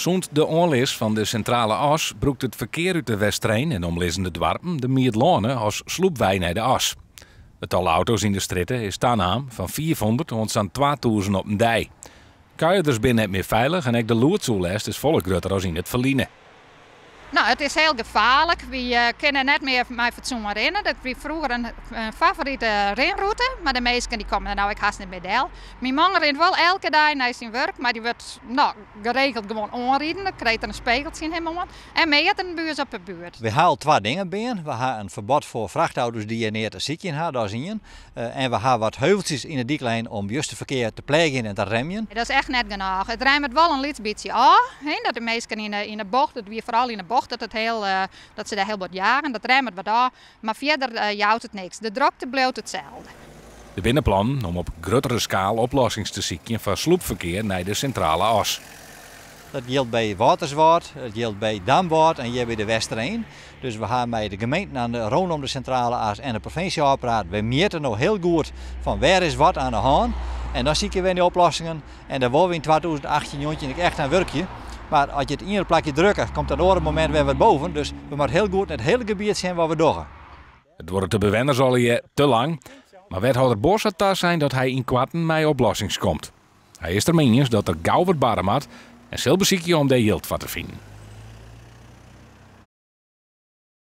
Sûnt de oanlis fan de Sintrale As brûkt it ferkear út De Westereen en omlizzende doarpen de Miedloane as slûpwei nei de As. It tal auto's yn de strjitte is tanaam fan 500 oant sa'n 2000 op in dei. Kuierders binne net mear feilich en ek de lûdsoerlêst is folle grutter as yn it ferline. No, it is hiel gefaarlik. Wy kinne net mear mei fatsoen rinne. Dat wie froeger in favorite rinrûte, mar de minsken dy komme der no ek hast net mear del. Myn man rint wol elke dei nei syn wurk, mar dy wurdt no, geregeld gewoan oanriden. Dan krijt er in spegel tsjin him oan en meaten by ús op de buert. Wy ha al twa dingen bean. We ha in ferbod foar frachtauto's dy't hjir neat te sykjen ha, dat is ien. En we ha wat heuveltsjes yn de dyk lein om just it ferkear te pleagjen en te remjen. Dat is echt net genôch. It remmet wol in lyts bytsje ôf, hè, dat de minsken yn de bocht, it wie foaral yn de bocht dat, it heel, dat se dêr hiel bot jagen, dat remmet wat ôf, mar fierder jout it niks. De drokte bliuwt itselde. Der binne plannen om op gruttere skaal oplossings te sykjen foar slûpferkear nei de Sintrale As. Dat jildt by Wâlterswâld, dat jildt by Damwâld en hjir by De Westereen. Dus we ha mei de gemeenten aan de rûnom de Sintrale As en de provinsje ôfpraat. Wy mjitte no hiel goed fan wêr is wat oan de hân. En dan sykje we nei oplossingen. En dêr wolle we yn 2018, 19 ek echt aan wurkje. Mar as je it iene plakje drukke, komt dat oare momint wer wat boven. Dus we moatte hiel goed nei it hiele gebiet sjen wat we dogge. It duorret de bewenners allegear te lang, mar wethâlder Bos hat tasein dat hy ynkoarten mei oplossings komt. Hy is der mei iens dat der gau wat barre moat en sil besykje om dêr jild foar te finen.